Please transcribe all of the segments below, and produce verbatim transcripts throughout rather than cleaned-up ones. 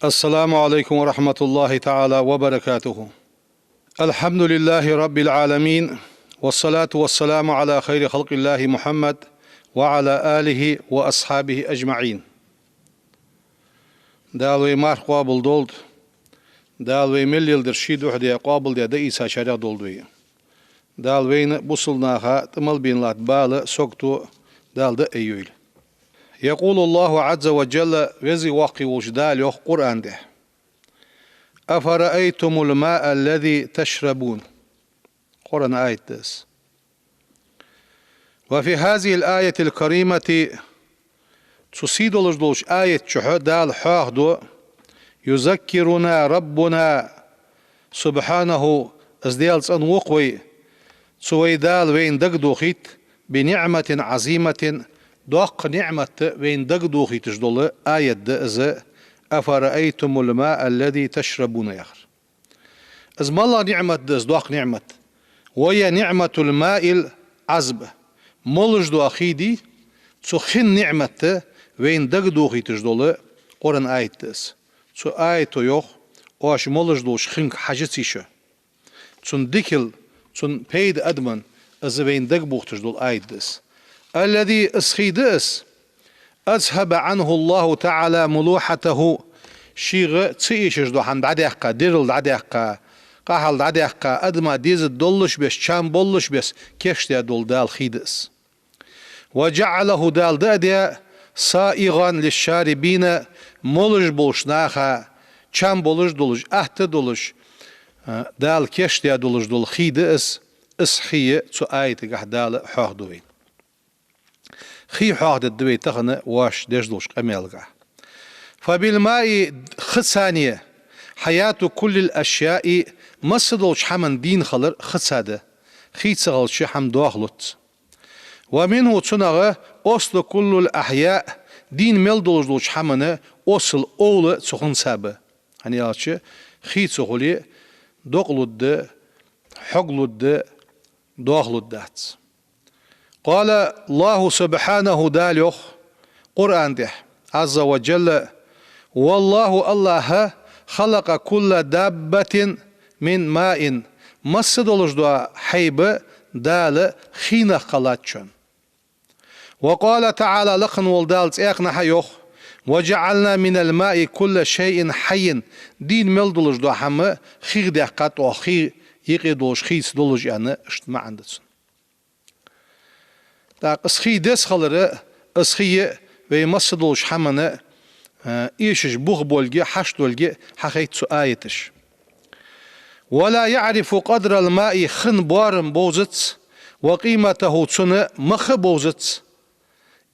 السلام عليكم ورحمة الله تعالى وبركاته. الحمد لله رب العالمين، والصلاة والسلام على خير خلق الله محمد وعلى آله وأصحابه أجمعين. Дала вай марха къоабал долда. Дала вай мел леладер ший духьа де къоабал де да ийсачарех долда вай. Дала вайна, бусалба наха, тӀа мел бена латта бала, сагото Дала дӀа а айойла. يقول الله عز وجل, Веза-Воккха волча Дала йоах Къуръан тӀа: أفرأيتم الماء الذي تشربون. Къуръан аят да из. وفي هذه الآية الكريمة, цу сий долаш долча аята чухь Дала хьоахаду: يذكرنا ربنا سبحانه, из Даьла цӀенвоаккх вай, цу вай Дала вайна дагадохийт, بنعمة عظيمة, доккха ниӀмат вайна дагадохийташ дола аят да из: أفرأيتم الماء الذي تشربون яхар. Из малагӀа ниӀмат да из, доккха ниӀмат? وهي نعمة الماء العذب. Молаш дола хий дий, цу хин ниӀмат вайна дагадохийташ дола Къуръан аят да из. Цу аято йоах: оаш молаш долча хинга хьажаций шо? Цун дикал, цун пайда адаман, из вайна дагабохийташ дола аят да из. الذي, из хий да из, أذهب عنه الله تعالى ملوحته, шийга ца эшаш дола хӀама дӀадаьккха, дирал дӀадаьккха, къахьал дӀадаьккха, адама деза долаш бес, чам болаш бес кийчдаь дола Дала хий да из. وجعله, Дала дӀаадаьд, سائغا للشاربين, молаш болча наха чам болаш долаш, атта долаш, а, Дала кийчдаь долаш дола хий да из, из хий цу аятагахь Дала хьоахаду вайна. Хий хьоахадергда вай тахан вай деш долча къамаьлагахь. فبالماء, хица, حياة كل الأشياء, масса долча хӀаман дийна хилар хица да, хий ца хилча хӀама доахалуц. ومنه, цунах, أصل كل الأحياء, дийна мел долаш долча хӀаман асл, овла цу хинца ба. ХӀана аьлча, хий ца хуле, докъалургда, хьогалургда, доахалургдац. قال الله سبحانه, Дала йоах Къуръан тӀа, عز وجل: والله, АллахӀ, خلق كل دابة من ماء, масса долаш дола хьайба Дала хинах кхеллад шоана. وقال تعالى, лакха вола Дала цхьаькханахьа йоах: وجعلنا من الماء كل شيء حي, дийна мел долаш дола хӀама хих даьккхад оаха, хий юкъе долаш, хий ца долаш, аьнна, иштта маӀан да цун. ТӀаккха из хий деза хилар, из хий вай масса долча хӀаман, а, эшаш бух болга, хьашт долга хьахайт цу аяташ. ولا يعرف قدر الماء, хин боарам бовзац, وقيمته, цун мах а бовзац,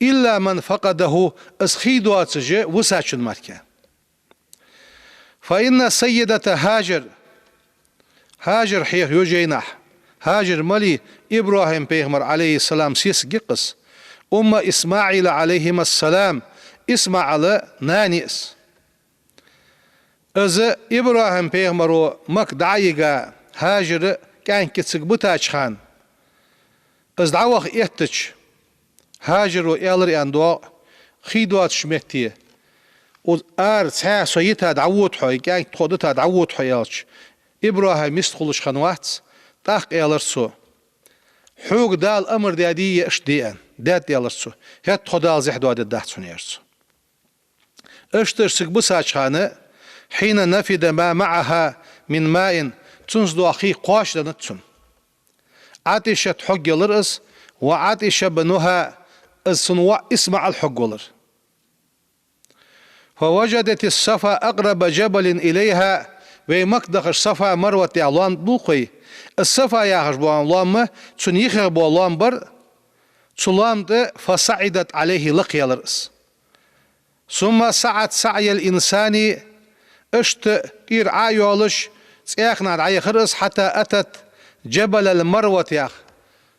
إلا من فقده, из хий доацаш висачун мара. فإن السيدة هاجر, ХӀажар хьех йожайнахь. ХӀажар малий? ИбрахӀим-пайхамара, عليه السلام, сесаг я-кх из. أم إسماعيل عليهما السلام, ИсмаӀала нана я из. Из ИбрахӀим-пайхамаро Макка дӀа а йига, ХӀажара кӀаьнк цига битача хана, из дӀаваха эттача, ХӀажаро аьлар, аьнна, доагӀа, хий доацача метте, укх ара цхьаь со йита дӀавода хьо, е кӀаьнк тхо дита дӀавода хьо, аьлча, ИбрахӀим йистхулаш хиннавац, тӀаккха аьлар цо: «Хьога Дала амар даьдий е иштта де?» — аьнна. «Даьд», — аьлар цо. «ХӀаьта тхо Дала зехьа доадергдац хьона», — аьлар цо. Иштта уж цига бисача хана, حين نفد ما معها من ماء, цунца доагӀа хий кхоачаденнад цунна. عطشت, хьогъялар из, وعطش ابنها, из цун воӀ ИсмаӀал хьогвалар. فوجدت الصفا أقرب جبل إليها, вай Макка дахаш Сафа-Марват яха лоам да-кх вай, из Сафа яхаш бола лоам цунна юххе бола лоам бар, цу лоам тӀа, فصعدت عليه, лакхъялар из. ثم سعت سعي الإنسان, иштта тӀера Ӏо а йолаш, цхьаькханахьа дӀаяхар из, حتى أتت جبل المروة яха.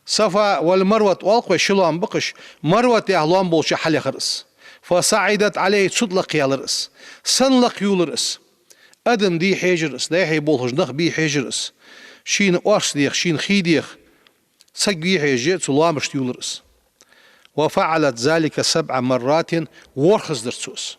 Сафа вал Марват оал-кх вай, ши лоам ба-кх уж, Марват яха лоам болча хьалъяхар из. فصعدت عليه, цу тӀа лакхъялар из. Сенна лакхъюлар из? Адам дий хьежар из, дӀаьхье болхаш нах бий хьежар из. Шийна орц деха, шийна хий деха саг вий хьежа, цу лоамашта юлар из. وفعلت ذلك سبع مرات, ворхӀаздар цо из.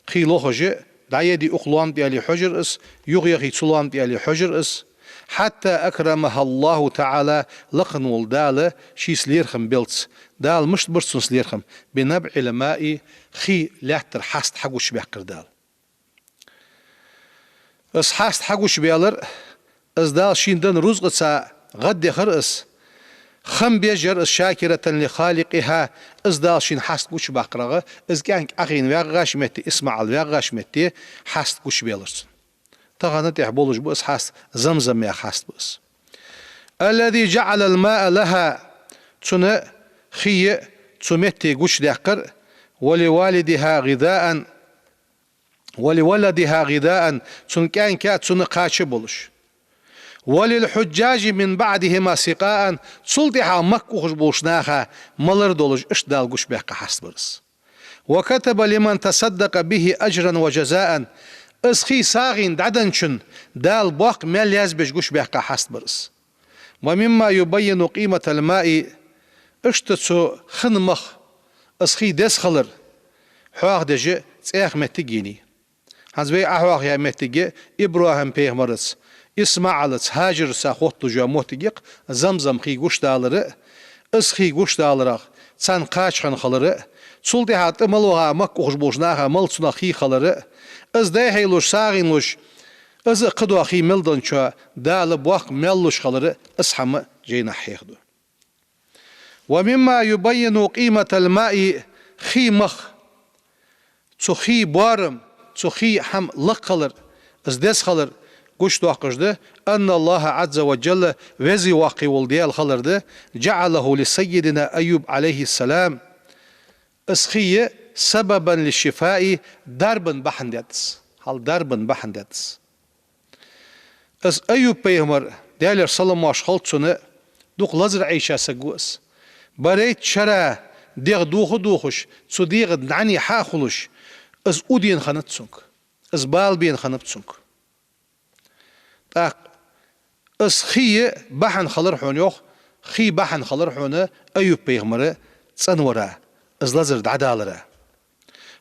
Хий лохаш а, дӀаяде укх лоам тӀа аьле хьожар из, юхаяхе цу лоам тӀа аьле хьожар из. حتى أكرمها الله تعالى, лакха вола Дала шийца лерхӀам беллалца. Дала мишта бир цунца лерхӀам? بنبع الماء, хий лаьттара хьаст хьагучабаьккхар Дала. Из хьаст хьагучабаьлар, из Дала шийна денна рузкъаца гӀаддахар из. Хам беш яр из, شاكرة لخالقها, из Дала шийна хьаст гучабаккхарах, из кӀаьнк Ӏохайна вагӀача метте, ИсмаӀал вагӀача метте хьаст гучабаьлар цунна. Тахан тӀехьа болаш ба из хьаст, Замзам яха хьаст ба из. الذي جعل الماء لها, цунна хий цу метте гучадаьккхар, ولولدها غذاء, ولولدها غذاء, цун кӀаьнка цунна кхача болаш. وللحجاج من بعدهما سقاء, цул тӀехьа Макка ухаш болча наха малар долаш, иштта Дала гучабаьккха хьаст бар из. وكتب لمن تصدق به أجرا وجزاء, из хий сагӀийна дӀаденначунна Дала боккха маьл язбеш гучабаьккха хьаст бар из. ومما يبين قيمة الماء, иштта цу хин мах, из хий деза хилар, хьоахадеш цӀаьхха моттиг енай. ХӀанз вай Ӏохьоахаяь моттиг я ИбрахӀим-пайхамарца, ИсмаӀалца, ХӀажарца хотталуш йола моттиг я-кх Замзам хий гучадалар а, из хий гучадаларах царна кхача хинна хилар а, цул тӀехьа тӀа мел ваха Макка ухаш болча наха мел цунах хий хилар а, из дӀайхьийлуш, сагӀийна луш, из а кхыдола хий мел денначоа Дала боккха маьл луш хилар а, из хӀама жайнашка хьехаду. ومما يبين قيمة الماء, хий мах, цу хий боарам, цу хий хӀама лакха хилар, из деза хилар гучадоаккхаш да, أن الله عز وجل, Веза-Воккха вола Даьла хилар да, جعله لسيدنا أيوب عليه السلام, из хий سببا للشفاء, дарбан бахьан даьд из. Хьал дарбан бахьан даьд из. Из Айюб-пайхамар, Даьлера салам-моаршал хилда цунна, дукха лазар Ӏайша саг ва из. Барайтта шера дегӀ дохаш-дохаш, цу дегӀа нӀаьне хьа а хулаш, из удийна хиннад цунга, из бала бена хиннаб цунга. ТӀаккха из хий бахьан хилар хьона, йоах, хий бахьан хилар хьона Айюб-пайхамар цӀенвара, из лазар дӀадалара.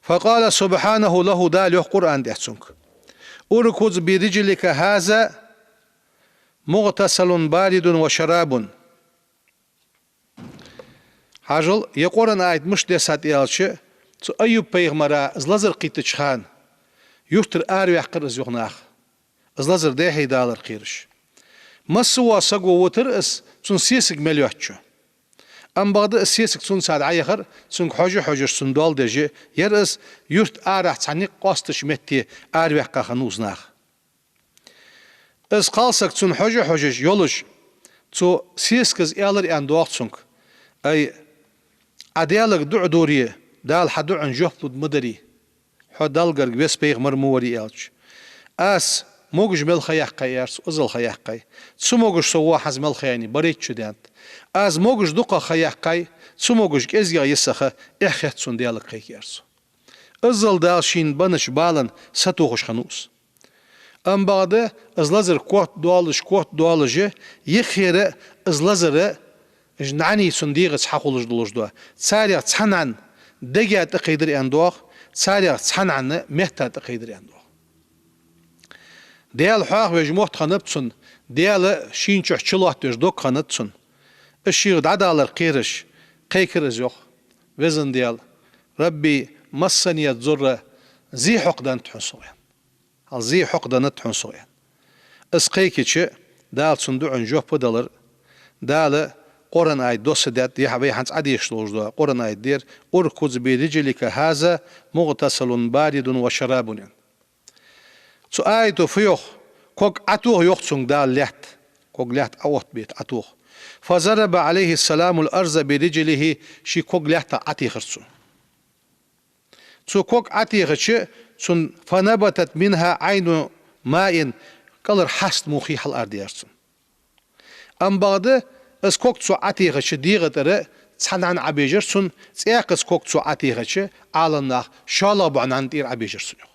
فقال سبحانه له, Дала йоах Къуръан тӀа цунга: اركض برجلك هذا مغتسل بارد وشراب. Хьажал, ер Къуръан аят мишта дессад аьлча, цу Айюб-пайхамара из лазар кхийттача хана юртара араваьккхар из, йоах, нах. Из лазар дӀайхьийдалар кхераш. Масса вола саг витар из, цун сесаг мел йоацача. Амма бакъда из сесаг цунца дӀаяхар, цунга хьожаш-хьожаш, цунна доал деш яр из, юрта арахьа цхьа никъ къоастача метте араваьккха хиннав из, нах. Из кхалсаг цунна хьожаш-хьожаш йолаш, цу сесага аьлар аьнна доагӀа цунга: «Ай, Ӏа Даьлага дуӀа дора, Дала хьа дуӀан жоп лургда ма дарий. Хьо Далла гарга веза пайхамар ма варий», — аьлча. «Аз могаш мел ха яьккхай, — аьлар цо, — иззал ха яьккхай. Цамогаш со ва хӀанз мел ха яьннай, барайтта шу даьннад. Аз могаш дукхагӀа ха яьккхай, цамогаш кӀезигагӀа я са ха», — эхь хет цунна Даьлага кхайка, аьлар цо. Иззал Дала шийна беннача балан сатохаш хиннав из. Амма бакъда из лазар котдоалаш, котдоалаш, йиххера из лазар, уж нӀаьний цун дегӀаца хьахулаш долаш да. Царех цхьа нӀаьна дега тӀакхийдар аьнна доагӀа, царех цхьа нӀаьна метта тӀакхийдар аьнна доагӀа. Даьла хьоахавеш мотт хиннаб цун, Даьла шийна чухь чулоаттавеш дог хиннад цун. Из шийга дӀадалар кхераш, кхайкар из, йоах: «Веза Даьла, رب مسني الضر, зе хьокхаденнад хьона сох», — аьнна. «Хьал зе хьокхаденнад хьона сох», — аьнна. Из кхайкача, Дала цун дуӀан жоп а делар. Дала Къуръан аят доссадаьд, яхь вай хӀанз Ӏодешаш долаш да, Къуръан аят да ер: «اركض برجلك هذا مغتسل بارد وشراب», — аьнна. Цу аято фу йоах? Ког Ӏотоха, йоах, цунга Дала лаьтта. Ког лаьтта Ӏоотта бета, Ӏотоха. فضرب عليه السلام الأرض برجله, ший ког лаьттах Ӏотехар цо. Цо ког Ӏотехача, цунна فنبتت منها عين ماء, кӀалхара хьаст мухий хьаларадаьлар цунна. Амма бакъда из ког цо Ӏотехача, дегӀа тӀара цхьа нӀаьна Ӏобежар цунна, цӀаькха из ког цо Ӏотехача, Ӏаламнаха шоллагӀа бола нӀаьна тӀера Ӏобежар цунна, йоах.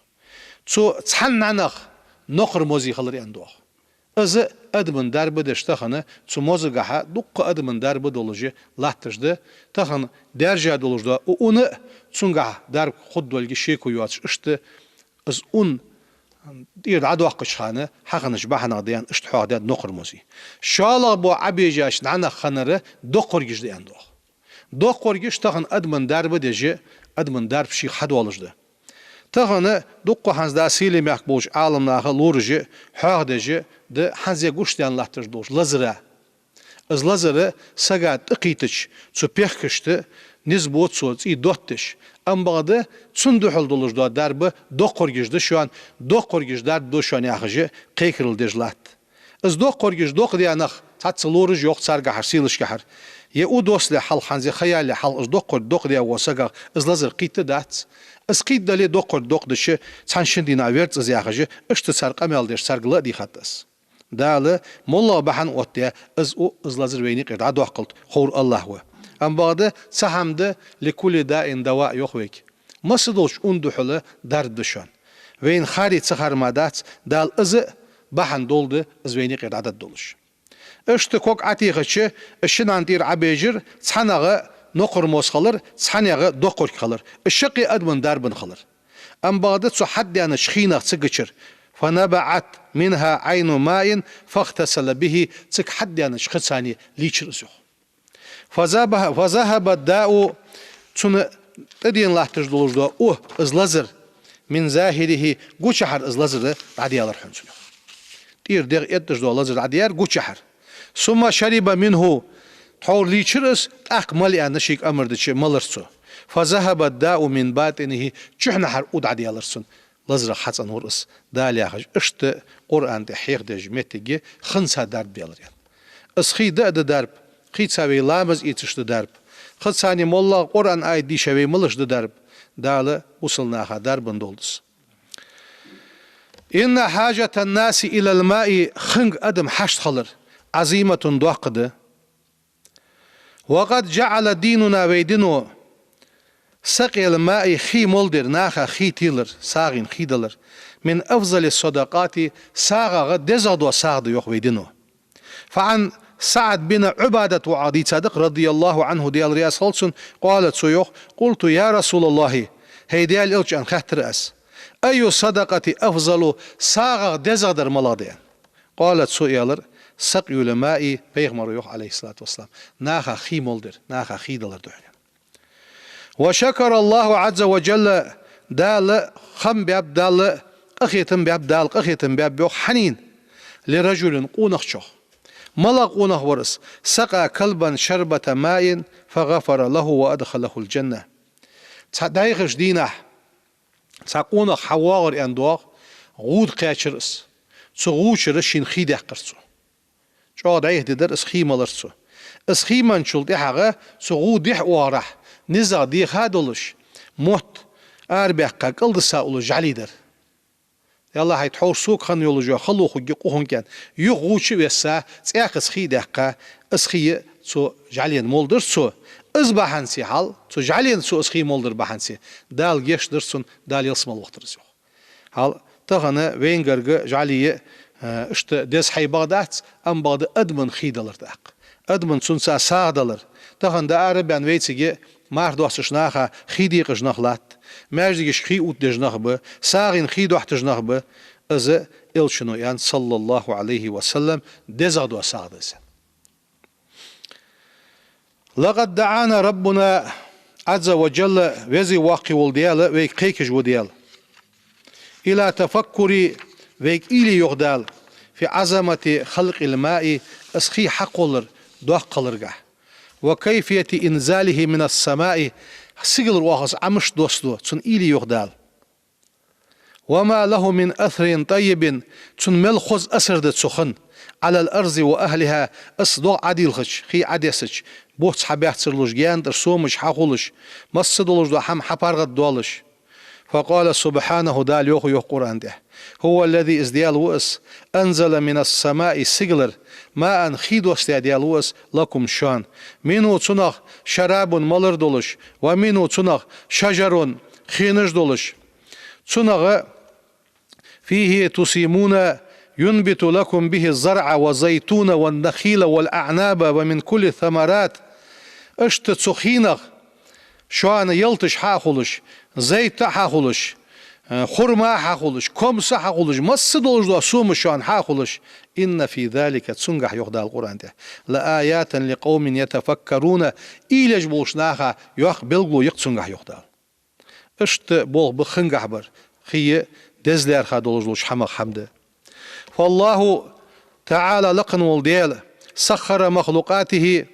Цу цхьан нӀаьнах нокхар мозе хилар аьнна доагӀа. Из адаман дарба деш тахан цу мозагахьа дукха адаман дарба долаш латташ да. Тахан даьржа долаш да укх ун а, цунгахьа дарба хургдолга шеко йоацаш, иштта из ун тӀера дӀадоаккхача хана хьахиннача бахьанах да аьнна, иштта хьоахадаьд нокхар моз. ШоллагӀа бо Ӏобежача дӀанах хиннар доккхаргаш да аьнна доагӀа. Доккхаргаш тахан адаман дарба деш а, адаман дарба шийх хьадоалаш да. Тахан дукха хӀанз да сийле мехка болча Ӏаламнаха лораш а, хьоахадеш а да хӀанз а гуш даьнна латташ долаш лазар. Из лазар сага тӀакхийттача, цу пехкашта низ бу цо цӀий доттадеш. Ам бакъда цунна духьал долаш дола дарба доккхаргаш да шоана, доккхаргаш дарба да шоана яхаш а кхайкарал деш латт. Из доккхаргаш доккха даь нах цхьацца лораш йоах царгахьара, сийлашкахьара. Е у доссале хьалха, хӀанз а ха ялале хьалха из доккхарг доккха даь вола сагах из лазар кхийтта дац. Из кхийтта дале, доккхарг доккха дича, цхьан-шин дийнахьа вер цӀа из яхаш а, иштта цар къамаьл деш, царга ла а дийхад-кх. Дала моллагӀа бахьан оттадаь, из у, из лазар вайна юкъера дӀадоаккхалда, ховр АллахӀ ва. Ам бакъда цхьа хӀама да, «لكل داء دواء» йоах вайга. Масса долча уна духьала дарба да шоана. Вайна хари ца хар ма дац, Дала из а бахьан долда из вайна юкъера дӀадаргдолаш. Иштта ког Ӏотехача, из шин нана тӀера Ӏобежар, цхьанагӀа нокхар моз хилар, цхьанагӀа доккхарг хилар, из шаккхе адаман дарбан хилар. Ам бакъда цу хьадаьннача хинах цига чура: «فنبعت منها عين ماء فاغتسل به», цига хьадаьннача хица лийчар из, йоах. «فذهب، فذهب الداء», цунна тӀадена латташ долаш дола у, из лазар, «من ظاهره», гучахьара из лазар дӀадаьлар хьона цунна, йоах. ТӀера дегӀ этташ дола лазар дӀадаьлар гучахьара. «ثم شرب منه», тхьовра лийчар из, тӀаккха мала аьнна шийга амар дича, малар цо. «فذهب الداء من باطنه», чухьнахьара у дӀадаьлар цунна. Лазарах хьацӀенвир из, Дала яхаш. Иштта Къуръан тӀа хьехадеш моттиг я хинца дарба балар аьнна. Из хий да а да дарба, хица вай ламаз ийцаш да дарба, хица моллагӀа Къуръан аят дийша вай малаш да дарба, Дала бусалба наха дарбан долда из. «إن حاجة الناس إلى الماء», хинга адам хьашт хилар, «عظيمة», доккха да. «وقد جعل ديننا», вай дино, «سقي الماء», хий молдер, наха хий телар, сагӀийна хий далар, «من أفضل الصدقات», сагӀах дезагӀдола сагӀа да, йоах, вай дино. «فعن سعد بن عبادة», ваӀа дийцад-кх, «رضي الله عنه», Даьла раьза хилва цунна, «قال», цо йоах: «قلت يا رسول الله», хӀай Даьла элча, аьнна хаьттар аз: «أي الصدقة أفضل», сагӀах дезагӀдар малагӀа да, аьнна. «قال», цо аьлар: «سقي الماء», пайхамара йоах, عليه الصلاة والسلام, наха хий молдер, наха хий далар да хьона. «وشكر الله عز وجل», Дала хам баьб, Дала къахетам баьб, Дала къахетам баьб, йоах, хьанна, «لرجل», къонахчох. МалагӀа къонах вар из? «سقى كلبا شربة ماء فغفر له وأدخله الجنة». Цхьа дӀайхача дийнахьа цхьа къонах хьавоагӀар, аьнна доагӀа, гӀуда кхаьчар из. Цу гӀув чура шийна хий даьккхар цо. ЧӀоагӀа дӀайха ди дар из хий малар цо. Из хий менначул тӀехьагӀа цу гӀув дехьа оагӀорахьа низагӀа деха а долаш, мотт арабаьккха кӀалдиса уллаш жӀали дар. Ялла, хӀай, тхьовра сога хинна йолаш йола хало хургья къу хӀанз кӀен. Юха гӀув чу а весса, цӀаькха из хий даьккха, из хий цо жӀалена молдир цо. Из бахьанца хьал, цу жӀалена цо из хий молдир бахьанца Дала гешт дир цунна, Дала ялсмала вахийтар из, йоах. Хьал, тахан вайна гарга жӀали а, э, иштта деза хьайбагӀа дац, ам бакъда адаман хий далар тӀаккха. Адаман цунца сагӀа далар. Тахан дӀаарабаьнна вайцига марха доасташ наха хий декъаш нах латт, маьждигашка хий оттадеш нах ба, сагӀийна хий дохьийташ нах ба. Из элчано аьннад, صلى الله عليه وسلم, дезагӀдола сагӀа да из. «لقد دعانا ربنا عز وجل», Веза-Воккха вола Даьла вайга кхайкаш ва Даьла, «إلى التفكر», вайга уйла е, йоах Дала, «في عظمة خلق الماء», из хий хьакхоллар доккха хиларгахьа, «وكيفية إنزاله من السماء», сигалара оаха из Ӏомашта доссаду, цунна уйла е, йоах Дала. «وما له من أثر طيب», цун мел хоза асар да цу хин, «على الأرض وأهلها», из догӀа Ӏодийлхача, хий Ӏодессача, буц хьабаьццарлуш, гаьна тӀара сомаш хьахулаш, масса долаш дола хӀама хьапаргӀатдоалаш. «فقال سبحانه», Дала йоах, йоах Къуръан тӀа: «هو الذي», из Даьла ва из, «أنزل من السماء», сигалара, «ماء», хий доссадаь Даьла ва из, «لكم», шоана, «منه», цунах, «شراب», малар долаш, «ومنه», цунах, «شجر», хенаш долаш, цунах, «فيه تسيمون», ينبت لكم به الزرع والزيتون والنخيل والأعناب ومن كل الثمرات. Иштта цу хинах шоана ялаташ хьа а хулаш, зайт а хьа а хулаш, э, хурма а хьа а хулаш, комса а хьа а хулаш, масса долаш дола сомаш шоана хьа а хулаш. إن في ذلك, цунгахь, йоах Дала Къуръан тӀа, لآيات لقوم يتفكرون, уйла еш болча наха йоккха белгало я-кх цунгахь, йоах Дала. Иштта болх ба хингахь бар, хий деза лаьрхӀа долаш долча хӀамах хӀама да. فالله تعالى, лакха вола Даьла, سخر مخلوقاته,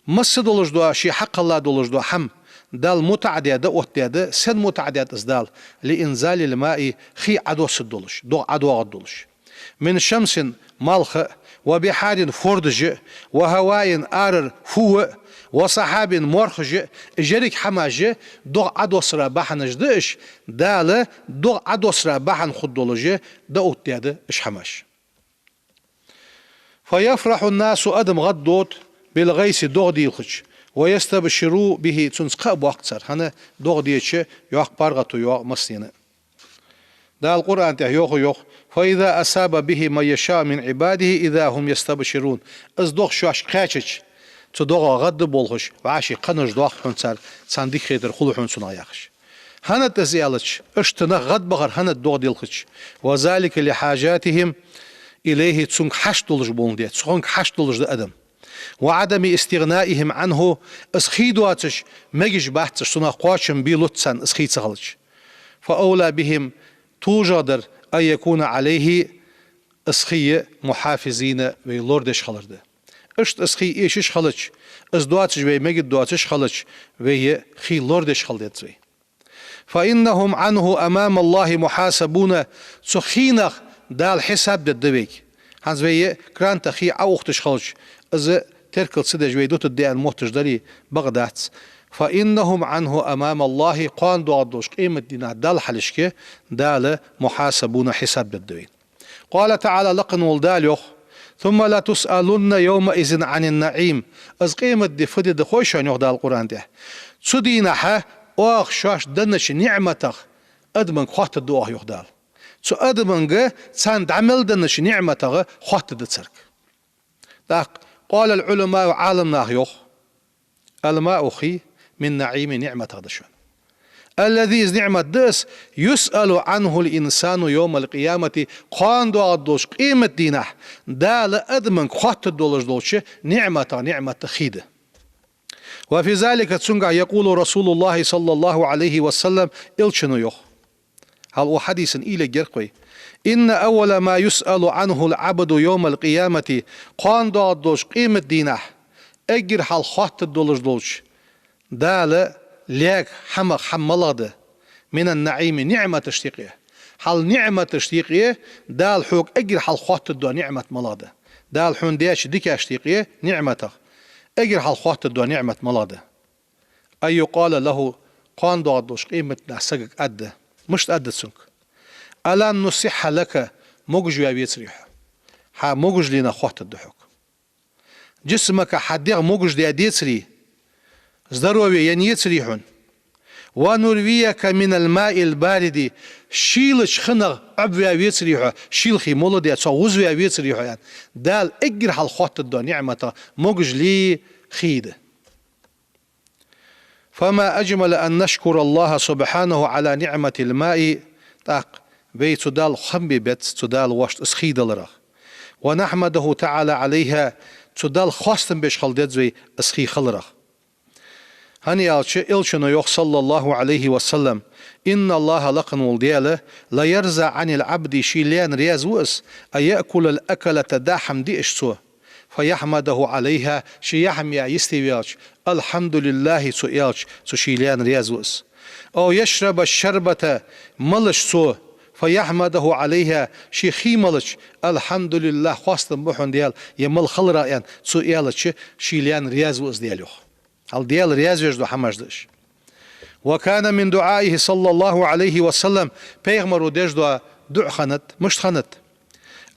масса долаш дола, ший хьакхелла долаш дола хӀама Дала мутӀахьа даь да, оттадаь да. Сенна мутӀахьа даьд из Дала? لإنزال الماء, хий Ӏодоссаргдолаш, догӀа ӀодоагӀаргдолаш. من شمس, малх а, وبحار, фордаш а, وهواء, арара фув а, وسحاب, морхаш а, уж еррига хӀамаш а догӀа Ӏодоссара бахьанаш да уж, Дала догӀа Ӏодоссара бахьан хургдолаш а дӀаоттадаь да уж хӀамаш. فيفرح الناس, адам гӀаддода, بالغيث, догӀа делхача, ويستبشروا به, цунца кхаъ боаккх цар, хӀана, догӀа деча йоккха паргӀато йоагӀа массанена а. Дала Къуръан тӀа йоах, йоах: فإذا أصاب به من يشاء من عباده إذا هم يستبشرون. Из догӀа шоашка кхаьчача, цу догӀах гӀадболхаш, вӀаший кхаъаш доаккх хьона цар, царна дика хетар хул хьона цунах, яхаш. ХӀана да из аьлча, иштта нах гӀадбахар хӀана да догӀа делхача? وذلك لحاجاتهم إليه, цунга хьашт долаш болаш да, цунга хьашт долаш да адам. وعدم استغنائهم عنه, из хий доацаш мегаш бац уж, цунах кхоачам бе луц царна из хий ца хилча. فأولى بهم, тужагӀдар, أن يكون عليه, из хий, محافظين, вай лорадеш хилар да. Иштта из хий эшаш хилча, из доацаш вай мегаргдоацаш хилча, вай хий лорадеш хила деза вай. فإنهم عنه أمام الله محاسبون, цу хинах Дала хьисаб дергда вайга. ХӀанз вай кран тӀа хий Ӏоухаш хилча, из теркал ца деш вай дутаргда аьнна мотташ дале, бакъ дац. فإنهم عنه أمام الله, кхоана доагӀаргдолча къематдийнахьа Далла хьалхашка Дала محاسبون, хьисаб дергда вайна. قال تعالى, лакха вола Дала йоах: ثم لتسألن يومئذ عن النعيم. Из къематди фу ди да хой шоана, йоах Дала Къуръан тӀа. Цу дийнахьа оаха шоашта деннача ниӀматах адамага хоаттаргда оаха, йоах Дала. Цу адамага царна дӀа мел деннача ниӀматах хоаттаргда царга. ТӀаккха, قال العلماء, Ӏаламнаха йоах: الماء, хий, من النعيم, ниӀматах да шоана. الذي, из ниӀмат да из, يسأل عنه الإنسان يوم القيامة, кхоана доагӀаргдолча къематдийнахьа Дала адамага хоаттаргдолаш долча ниӀматех ниӀмат хий да. وفي ذلك, цунгахь, يقول رسول الله صلى الله عليه وسلم, Элчано йоах. Хьал укх хьадисан уйла ергья-кх вай. إن أول ما يسأل عنه العبد يوم القيامة, кхоана доагӀаргдолча къематдийнахьа эггара хьалха хоаттаргдолаш долча Дала лаьга хӀамах хӀама малагӀа да? من النعيم, ниӀматашта юкъе. Хьал ниӀматашта юкъе Дала хьога эггара хьалха хоаттаргдола ниӀмат малагӀа да? Дала хьона даьча дикашта юкъе, ниӀматах, эггара хьалха хоаттаргдола ниӀмат малагӀа да? أن يقال له, кхоана доагӀаргдолча къематдийнахьа сагага аргда. Мишта аргда цунга? ألم نصح لك, могаш ваь вецарий хьо? Хьа могашалленах хоаттаргда хьога. جسمك, хьа дегӀ могаш даь децарий, здоровье еннай царий хьона? ونرويك من الماء البارد, шийлача хинах Ӏобваь вецарий хьо, шийла хий молла даь, цох вузаваь вецарий хьо, аьнна. Дала эггара хьалха хоаттаргдола ниӀматах могашалеи хийи да. فما أجمل أن نشكر الله سبحانه على نعمة الماء, тӀаккха вай цу Далла хоам бе беза, цу Дала воашта из хий даларах. ونحمده تعالى عليها, цу Далла хоастам беш хила деза вай из хий хиларах. ХӀана аьлча, Элчано йоах, صلى الله عليه وسلم: إن الله, лакха вола Даьла, ليرضى عن العبد, ший лаьна раьза ва из, أن يأكل الأكلة, даа хӀама диаш цо, فيحمده عليها, ше яа хӀама яь йисте ваьлча, الحمد لله цо аьлча, цу ший лаьна раьза ва из. أو يشرب الشربة, малаш цо, فيحمده عليها, ше хий малача, الحمد لله, хоастам ба хьона, Даьла, ер мала хиларах, аьнна, цо аьлча, ший лаьна раьза ва из, Даьла йоах. Хьал Даьла раьза веш дола хӀамаш да уж. وكان من دعائه صلى الله عليه وسلم, пайхамаро деш дола дуӀа хиннад, мишта хиннад?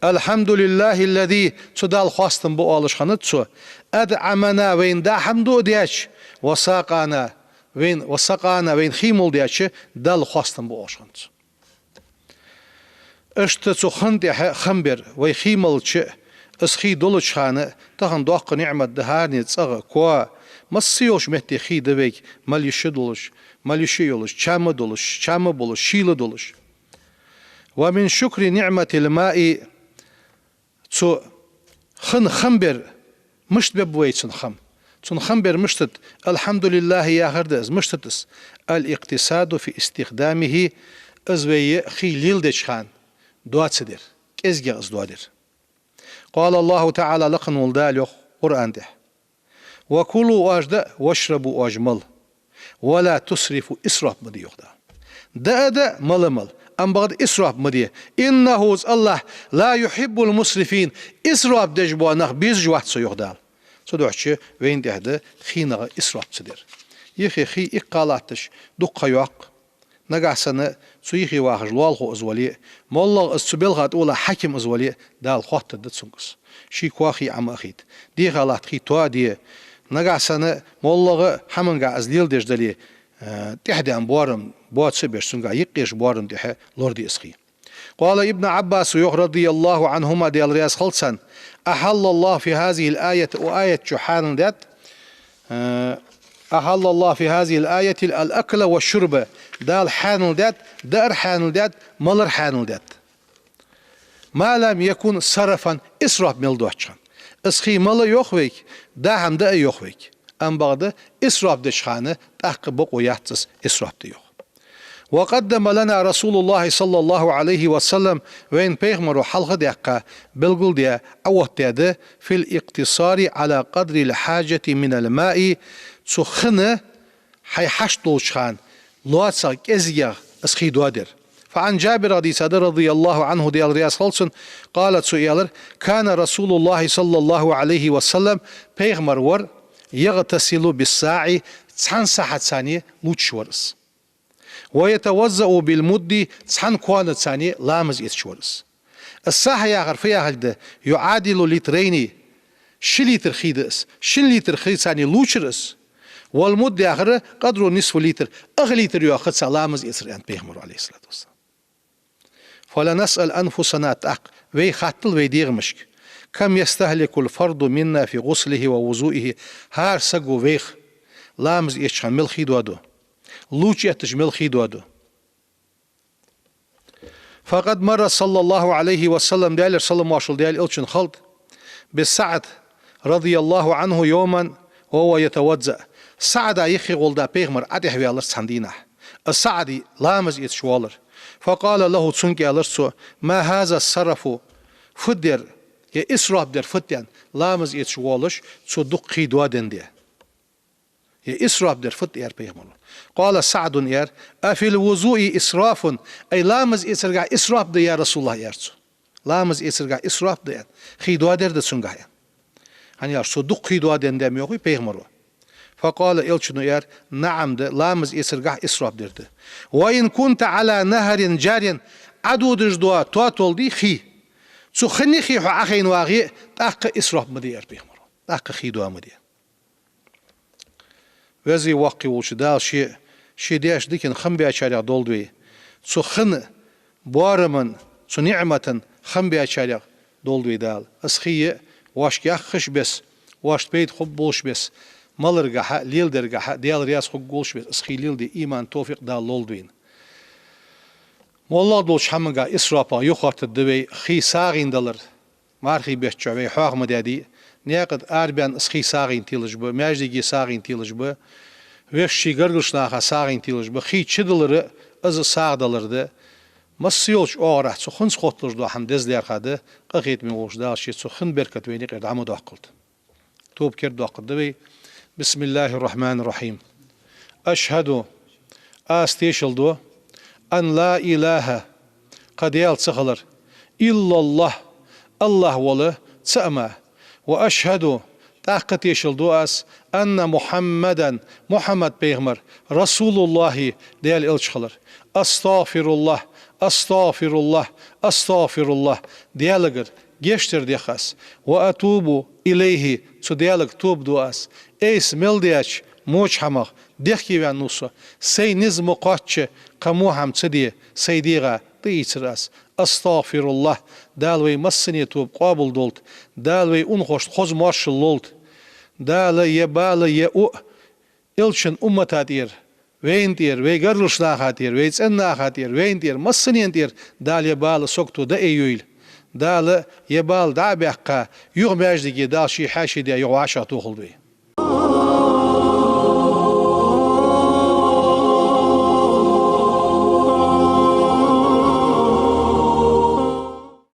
الحمد لله الذي, цу Далла хоастам ба оалаш хиннад цо, أطعمنا, вайна даа хӀама дуа даьча, وسقانا, вайна, وسقانا, вайна хий молла даьча, Далла хоастам ба оалаш хиннад цо. Иштта цу хин тӀехьа хам бер вай хий малча а, из хий долча хана а, тахан доккха ниӀмат да хӀаране цӀагӀа, коа, масса йолча метте хий да вайга, мала йиша долаш, мала йиша йолаш, чам долаш, чам болаш, шийла долаш. ومن شكر نعمة الماء, цу хин хам бер мишта беб вай цун хам? Цун хам бер мишта да? الحمد لله яхар да из, мишта да из? الاقتصاد في استخدامه, из вай хий леладеча хана доацадар, кӀезигагӀа из доадар. قال الله تعالى, лакха вола Дала йоах Къуръан тӀа: وكلوا, оаш даа, واشربوا, оаш мала. ولا تسرفوا, исраф ма де, йоах Дала. Даа а даа, мала а мала, амма бакъда исраф ма де. إنه, из АллахӀ, لا يحب المسرفين, исраф деш бола нах безаш вац Со, йоах Дала. Цудухьа вайна тӀехь да хинагӀа исраф ца дар. Юхе хий иккха латташ дукха ха йоаккх. Нагахьа санна цу юхе вахаш лоалахо из вале а, моллагӀа из цу балха тӀа вола хьаким из вале а, Дала хоаттаргда цунга из. Ший коа хий Ӏо ма ахийта. Деха латта хий тоаде. Нагахьа санна моллагӀа хӀамангахьа из леладеш дале, э, тӀехьа даьнна боарам боаца а беш, цунгахьа юкъерча боарам тӀехьа лораде из хий. قال ابن عباس, йоах, رضي الله عنهما, Даьла раьза хилва царна: أحل الله في هذه الآية, укх аят чу хьанал даьд, э, أحل الله في هذه الآية الأكل والشرب, Дала хьанал даьд, даар хьанал даьд, малар хьанал даьд. ما لم يكن سرفا, исраф мел доацача хана. Из хий мала йоах вайга, даа хӀама даа йоах вайга. Амма бакъда исраф деча хана тӀаккха бокъо яц из исраф де, йоах. وقدم لنا رسول الله صلى الله عليه وسلم, вайна пайхамаро хьалха а даьккха, белгалдаь, Ӏооттадаьд, في الاقتصار على قدر الحاجة من الماء, цу хина хьай хьашт долча хана лоацагӀа, кӀезигагӀа из хий доадар. فعن جابر, дийцад, رضي الله عنه, Даьла раьза хилва цунна, قال, цо аьлар: كان رسول الله صلى الله عليه وسلم, пайхамар вар, يغتسل بالصاع, цхьан сахьаца лувчаш вар из. ويتوضأ بالمد, цхьан коанаца ламаз эцаш вар из. Из сахь яхар фу яхилга да? يعادل لترين, ши литр хий да из. Шин литр хица лувчар из. والمد яхар قدر نصف لتر, ах литр йола хица ламаз эцар, аьннад пайхамаро, عليه الصلاة والسلام. فلنسأل أنفسنا, тӀаккха вай хаттал вай дегӀамашка: كم يستهلك الفرد منا في غسله ووضوئه, хӀара саго вайх ламаз эцача хана мел хий доаду, лувча эттача мел хий доаду? فقد مر صلى الله عليه وسلم, Даьлера салам-моаршал хилда Даьла элчанна, хилда, بسعد رضي الله عنه يوما وهو يتوضأ. СаӀда юххе гӀолла пайхамар Ӏо тӀехваьлар цхьан дийнахьа. Из СаӀд ламаз эцаш воаллар. فقال له, цунга аьлар цо: ما هذا السرف؟ Фу да ер, е исраф да ер фу да, аьнна, ламаз эцаш воаллаш цо дукха хий доаденна де. Е исраф да ер фу да, аьлар пайхамаро. قال سعد, аьлар: أفي الوضوء إسراف؟ Ай, ламаз эцаргахьа исраф да, я РасулаллахӀ, аьлар цо. Ламаз эцаргахьа исраф да, аьнна, хий доадер да цунгахьа, аьнна. ХӀана аьлча цо дукха хий доаденна де ма йоахий пайхамаро. فقال, элчано аьлар: نعم, да, ламаз эцаргахьа исраф дар да. وإن كنت على نهر جار, Ӏододаш дола тотал дий хий, цу хин юххе хьо Ӏохайна вагӀе а, тӀаккха исраф ма де, аьлар пайхамаро. ТӀаккха хий доа ма де. Веза-воккха волча Дала ший, ший деш дикан хам бечарех долда вай. Цу хин боараман, цу ниӀматан хам бечарех долда вай Дала. Из хий а вайга яххача беса, вайна пайда хургболча беса, маларгахьа, леладаргахьа Даьла раьза хургволча беса, из хий леладе иман, товфикъ Дала лолда вайна. МоллагӀа долча хӀамангахьа, исрафах юхатта да вай хий сагӀийна далар. Мархий бетта чу вай хьоаха ма даьдий, наькъа тӀа арабаьнна из хий сагӀийна телаш ба, маьждиге сагӀийна телаш ба, вешта ший гаргарча наха сагӀийна телаш ба. Хий чудалар а из сагӀа далар да. Масса йолча оагӀорахьа цу хинца хотталуш дола хӀама деза лаьрхӀа да, къахетаме волча Дала ший цу хин беркат вайна юкъера дӀа ма доаккхалда. Тоба кердадоаккхаргда вай. بسم الله الرحمن الرحيم. أشهد, аз тешал ду, أن لا إله, кхы Даьла ца хилар, إلا الله, АллахӀ вола цаӀ мара. وأشهد, тӀаккха тешал ду аз, أن محمدا, Мухьаммад пайхамар, رسول الله, Даьла элча хилар. أستغفر الله، أستغفر الله، أستغفر الله, Даьлагара гешт дар дех аз. وأتوب إليه, цу Даьлага тоба ду аз. Айса мел даьча воча хӀамах дехкеваьнна ва со. Сай низ ма кхоачча, кхы во хӀама ца де, сай дегӀа тӀаийцар аз. أستغفر الله, Дала вай массане тоба къоабал долда, Дала вай унахошта хоза моаршал лолда. Дала ер бала, ер уъ Элчан уммата тӀера, вайна тӀера, вай гаргарча наха тӀера, вай цӀен наха тӀера, вайна тӀера, массанена тӀера Дала ер бала сагото дӀаайойла. Дала ер бала дӀа а баьккха, юха маьждиге Дала ший хьаьший даь юха вӀашагӀтохалда вай.